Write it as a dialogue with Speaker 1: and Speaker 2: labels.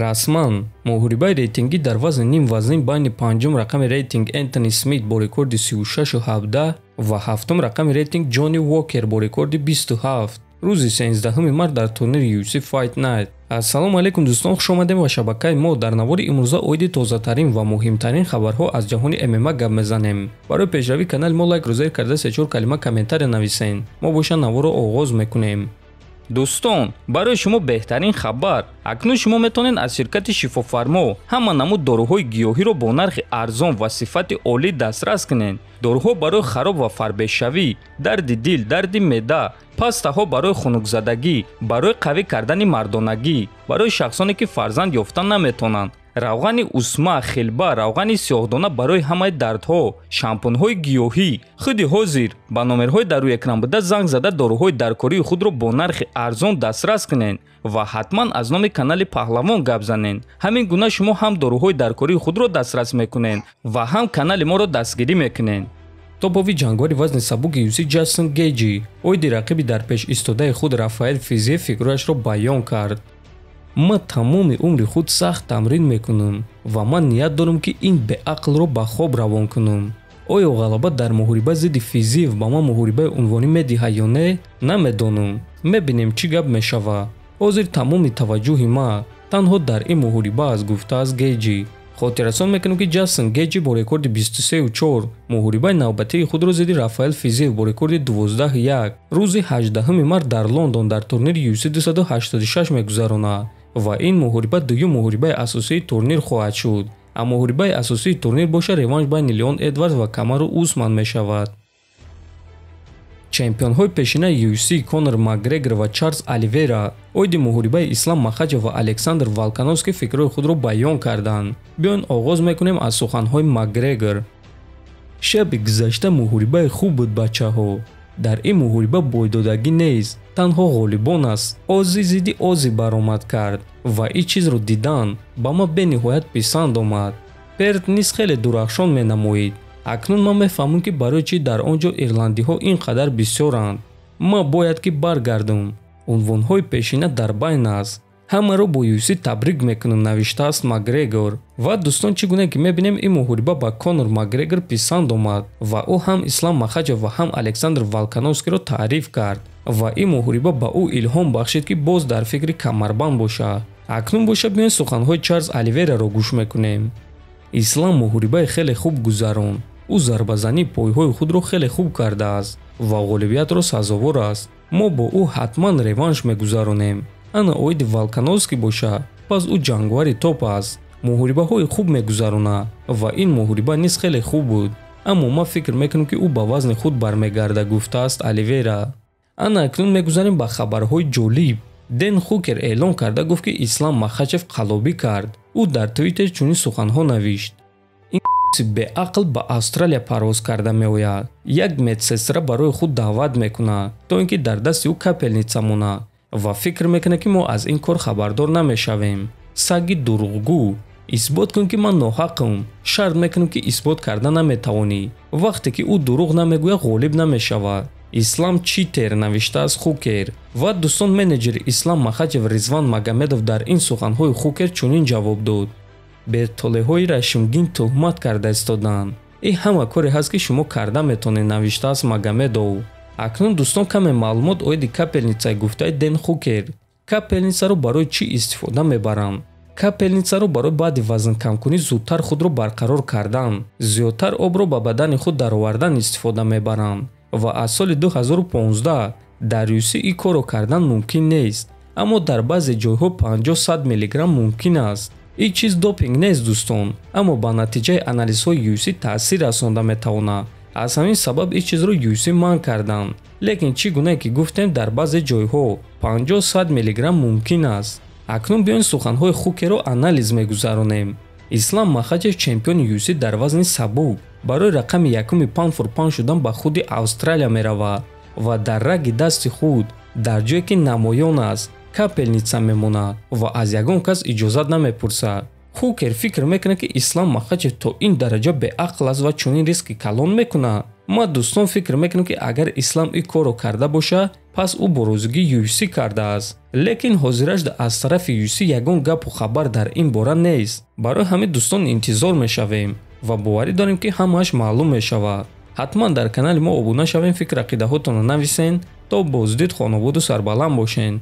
Speaker 1: Расман муҳорибаи рейтингӣ дар вазни нимвазнин байни панҷум рақами рейтинг Энтони Смит бо рекорди 36-17 ва ҳафтум рақами рейтинг Ҷонни Уокер бо рекорди 27 рӯзи 13 март дар турнири UFC Fight Night. Ассалому алайкум, дӯстон, хуш омадем ба шабакаи мо. Дар навори имрӯза оиди тозатарин ва муҳимтарин хабарҳо аз ҷаҳони ММА гап мезанем. Барои пешравии канали мо лайкро зер карда, се-чор калима комментария нависен. Мо боша наворро оғоз мекунем.
Speaker 2: Дӯстон, барои шумо беҳтарин хабар: акнун шумо метавонед аз ширкати Шифофармо ҳама намуд доруҳои гиёҳиро бо нархи арзон ва сифати олӣ дастрас кунед. Доруҳо барои хароб ва фарбешавӣ, дарди дил, дарди меъда, пастаҳо барои хунукзадагӣ, барои қавӣ кардани мардонагӣ, барои шахсоне ки фарзанд ёфта наметавонанд, равғани усма, хилба, равғани сиёҳдона барои ҳамаи дардҳо, шампунҳои гиёҳӣ. Худи ҳозир ба номерҳои дар рӯи экран буда занг зада, доруҳои даркории худро бо нархи арзон дастрас кунед ва ҳатман аз номи канали Паҳлавон гап занед. Ҳамин гуна шумо ҳам доруҳои даркории худро дастрас мекунед ва ҳам канали моро дастгирӣ мекунед.
Speaker 1: Топови ҷанговари вазни сабуки UFC Ҷастин Гейҷи оиди рақиби дар пеш истодаи худ Рафаэл Физиев фикрҳояшро баён кард. Ман тамоми умри худ сахт тамрин мекунам ва ман ният дорам, ки ин беақлро ба хоб равон кунам. Оё ғалаба дар муҳориба зидди Физиев ба ман муҳорибаи унвонӣ медиҳад ё не, намедонам. Мебинем, чӣ гап мешавад. Ҳозир тамоми таваҷҷӯҳи ман танҳо дар ин муҳориба аст, гуфтааст Гейҷи. Хотиррасон мекунем, ки Ҷастин Гейҷи бо рекорди 23-4 муҳорибаи навбатии худро зидди Рафаэл Физиев бо рекорди 12-1 рӯзи 18 март дар Лондон дар турнири UFC 286 мегузаронад ва ин муҳориба дуюм муҳорибаи асосии турнир хоҳад шуд. Аммо муҳорибаи асосии турнир боша реванш байни Леон Эдвардс ва Камару Усман мешавад. Чемпионҳои пешинаи UFC Конор Макгрегор ва Чарлз Оливера оиди муҳорибаи Ислам Махачев ва Александр Волкановский фикрҳои худро баён карданд. Биён, оғоз мекунем аз суханҳои Макгрегор. Шаби гузашта муҳорибаи хуб буд, бачаҳо. Дар ин муҳориба бойдодагӣ нест, танҳо ғолибон аст. Ози зидди ози баромад кард ва ин чизро дидан ба ман бениҳоят писанд омад. Перт низ хеле дурахшон менамоид. Акнун ман мефаҳмам, ки барои чӣ дар он ҷо ирландиҳо ин қадар бисёранд. Ман бояд ки баргардам. Унвонҳои пешина дар байн аст. Ҳамаро бо UFC табрик мекунам, навиштааст Макгрегор. Ва дӯстон, чӣ гуна ки мебинем, ин муҳориба ба Конор Макгрегор писанд омад ва ӯ ҳам Ислам Махачев ва ҳам Александр Волкановскиро таъриф кард ва ин муҳориба ба ӯ илҳом бахшид, ки боз дар фикри камарбанд бошад. Акнун боша биёен, суханҳои Чарлз Оливераро гӯш мекунем. Ислам муҳорибаи хеле хуб гузаронд. Ӯ зарбазании пойҳои худро хеле хуб кардааст ва ғолибиятро сазовор аст. Мо бо ӯ ҳатман реванш мегузаронем. Ана оиди Волкановский боша, пас ӯ ҷанговари топ аст, муҳорибаҳои хуб мегузаронад ва ин муҳориба низ хеле хуб буд, аммо ман фикр мекунам, ки ӯ ба вазни худ бармегардад, гуфтааст Оливера. Ана акнун мегузарем ба хабарҳои ҷолиб. Ден Хукер эълон карда гуфт, ки Ислам Махачев қаллобӣ кард. Ӯ дар Твиттер чунин суханҳо навишт: ин беақл ба Австралия парвоз карда меояд, як медсестра барои худ даъват мекунад, то ин ки дар дасти ӯ капельница монад, ва фикр мекунад, ки мо аз ин кор хабардор намешавем. Саги дурӯғгӯ, исбот кун, ки ман ноҳақам. Шарт мекунам, ки исбот карда наметавонӣ. Вақте ки ӯ дурӯғ намегӯяд, ғолиб намешавад. Ислам читер, навиштааст Хукер. Ва дӯстон, менеҷери Ислам Махачев Ризван Магомедов дар ин суханҳои Хукер чунин ҷавоб дод: бетолеҳои рашмгин тӯҳмат карда истоданд. Ин ҳама коре ҳаст, ки шумо карда метавонед, навиштааст Магомедов. Акнун, дӯстон, каме маълумот оиди капельницаи гуфтаи Ден Хукер. Капельницаро барои чӣ истифода мебаранд? Капельницаро барои баъди вазнкамкунӣ зудтар худро барқарор кардан, зиёдтар обро ба бадани худ даровардан истифода мебаранд ва аз соли 2015 дар UFC ин корро кардан мумкин нест, аммо дар баъзе ҷойҳо 50-100 миллиграмм мумкин аст. Ин чиз допинг нест, дӯстон, аммо ба натиҷаи анализҳои UFC таъсир расонда метавонад. Аз ҳамин сабаб ин чизро UFC манъ карданд, лекин чӣ гунае ки гуфтем, дар баъзе ҷойҳо 50-100 миллиграмм мумкин аст. Акнун биёен, суханҳои Хукерро анализ мегузаронем. Ислам Махачев, чемпиони UFC дар вазни сабук, барои рақами якуми pound for pound шудан ба худи Австралия меравад ва дар раги дасти худ, дар ҷое ки намоён аст, капельница мемонад ва аз ягон кас иҷозат намепурсад. Хукер фикр мекунад, ки Ислам Махачев то ин дараҷа беақл аст ва чунин риски калон мекунад. Ма, дӯстон, фикр мекунам, ки агар Ислам ин корро карда боша, пас ӯ бо розигии UFC кардааст. Лекин ҳозираш аз тарафи UFC ягон гапу хабар дар ин бора нест. Барои ҳамин, дӯстон, интизор мешавем ва боварӣ дорем, ки ҳамааш маълум мешавад. Ҳатман дар канали мо обуна шавем, фикр ақидаҳотонро нависен. То боздид, хонободу сарбаланд бошен.